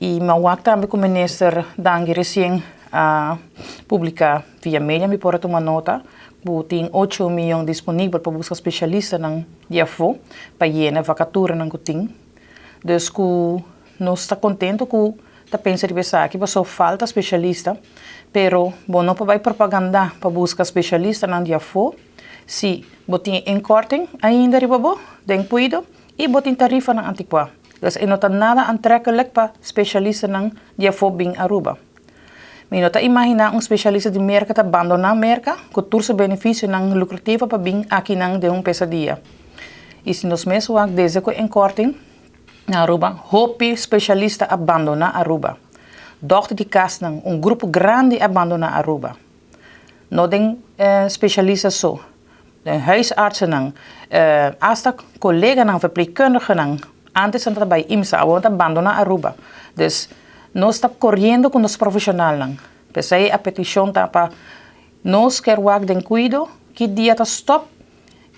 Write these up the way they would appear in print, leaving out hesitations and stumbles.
Y mi a wak tambe cu Minister Dangui recien a publica via media, mi por a tuma nota, cu tin 8 miyon disponibel pa busca specialistanan di afo pa yena vacaturanan cu tin. Dus cu nos ta contento cu ta pensa riba esaki, paso falta specialista, pero bo no por bay propaganda pa busca specialistanan di afo si bo tin inkorting ainda riba bo den cuido y bo tin tarifanan anticua. Dus e no ta nada aantrekkelijk pa specialistanan di afo bin Aruba. Mi no ta imagina un specialista di Merca ta abandona Merca cu tur su beneficionan lucrativo pa bin akinan den un pesadia. Y si nos mes wak desde cu inkorting na Aruba, hopi specialista a abandona Aruba. Dokter di casnan, un grupo grandi a abandona Aruba. No den specialista so. De huisartsennan, hasta coleganan, verpleegkundigenan, antes nan tabata bay IMSA, awor nan ta abandona Aruba. Dus nos ta coriendo cu nos profesionalnan. Pesey e peticion ta pa nos kier wak den cuido, ki dia ta stop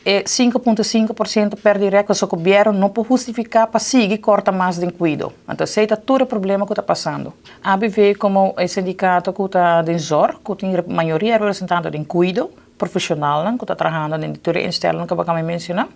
e 5.5% per direct, so gobierno no por hustifica pa sigui corta mas den cuido. Anto, esey ta tur e problema cu ta pasando. ABV como e sindicato cu ta den zorg, cu tin mayoria representante den cuido, profesional, cu ta trahando den tur instellingen cu mi a menciona.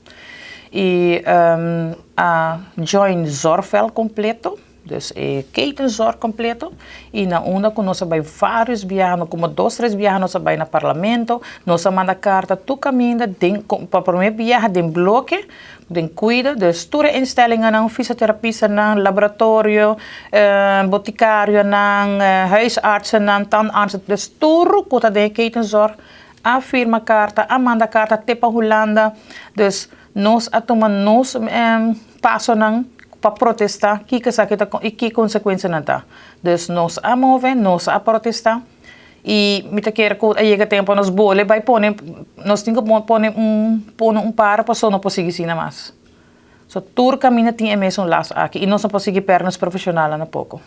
Y a join zorgveld completo, dus e ketenzorg completo, y na unda cu nos a bay varios biaha, como dos, tres biaha nos a bay na parlamento, nos a manda carta tur caminda, den, pa prome biaha den bloke, den cuido, dus tur instellingen, fisioterapista, laboratorio, boticario, huisartsen, tandartsen, dus tur cu ta den ketenzorg, a firma carta, a manda carta te pa Hulanda, dus nos a tuma nos pasonan pa protesta, kico esaki ta y ki consecuencianan ta. Dus nos a move, nos a protesta y mi ta kere cu a yega tempo nos bolbe bay pone, nos tin cu pone un para pa no por sigui asina mas. So tur caminda tin e mesun last aki y nos no por sigui perde nos profesionalnan poco.